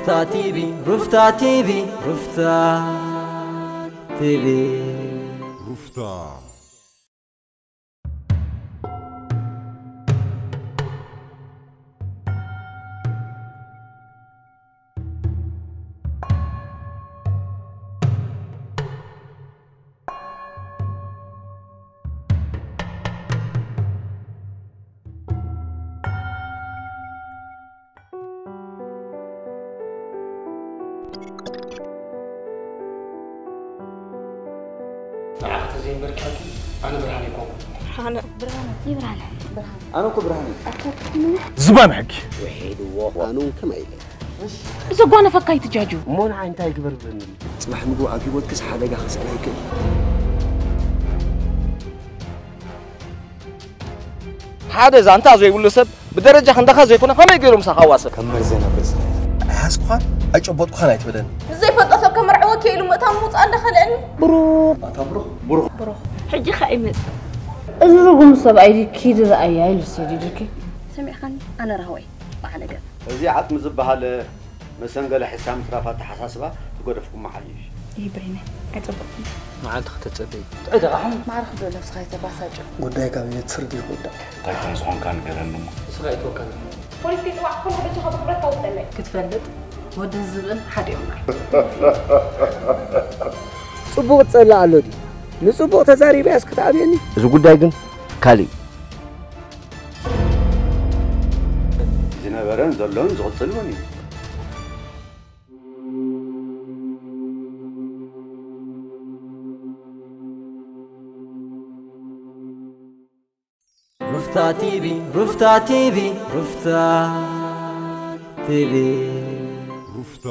ሩፍታ ቲቪ፣ ሩፍታ ቲቪ፣ ሩፍታ ቲቪ። ሩፍታ። ንዓኺ ተዘይንበርካኪ ኣነ ብርሃን ኣይኮንኩን። ብርሃነ። ብርሃነ። ይብርሃነ። ብርሃነ። ኣነ እኮ ብርሃን እየ። ዝባን ሕጊ። ውሒድዎ። ኣነ እውን ከማይ ኢለ። ብዘጓነፈካ ኣይትጃጁ። እሞ ንዓይ እንታይ ይግበር ብለኒ? ጽባሕ ምግቡ ኣብ ህይወትክስ ሓደጋ ከስዕብ ኣይክእል። ሓደ ዛንታ ዘይብሉ ሰብ ብደረጃ ክንዳኻ ዘይኮነ ከመይ ገይሩ ምሳኻ ዋሰብ? ከም መርዘና ብርስ ኣይሓዝኩኻን ኣይጨበጥኩኻን ኣይትበለኒ። ንዘይፈልጦ ሰብ ከመርዕወኪ ኢሉ ምእታው ምውጻእ እንዳኸለአኒ። ብሩኽ። ኣታ ብሩኽ፣ ብሩኽ። ብሩኽ። ሕጂ ኸኣ ይመጽእ። እዚ ርጉም ሰብኣይ እዚ ኪድ ረኣያ ኢሉ ሰዲዱኪ። ሰሚዕኻኒ? ኣነ ራህወይ በዓል ነገር። እዚ ዓጽሚ ዝበሃል መሰንገለ ሒዝካ ምትራፍ ኣተሓሳስባ ትገደፍኩም መሓይሽ። ይህ ብሬነ ኣይጸበቕኩን። መዓልቲ ከተጸበይ። ጥዑይ ደቓኹም። ማዕረ ክብዶ ነብስኻ የተባሳጭ። ጉዳይ ካቢኔት ፍርዲ ይኹዳ። እንታይ ከም ዝኾንካ ንገረኒ እሞ። ንስኻ ይትወከል። ፖሊስ ከይጽዋዕ ከሎ በጃኻ ብሕብረት ካውጸለይ። ክትፈልጥ ወዲ ህዝብን ሓደ እዮም። ጽቡቕ ትጸልእ ኣሎ ድዩ? ንጽቡቕ ተዛሪበያስ ክትኣብየኒ? እዚ ጉዳይ ግን ካልእ እዩ። ዝነበረን ዘሎን ዝቕጽል እውን እዩ። ሩፍታ ቲቪ፣ ሩፍታ ቲቪ፣ ሩፍታ ቲቪ። ሩፍታ።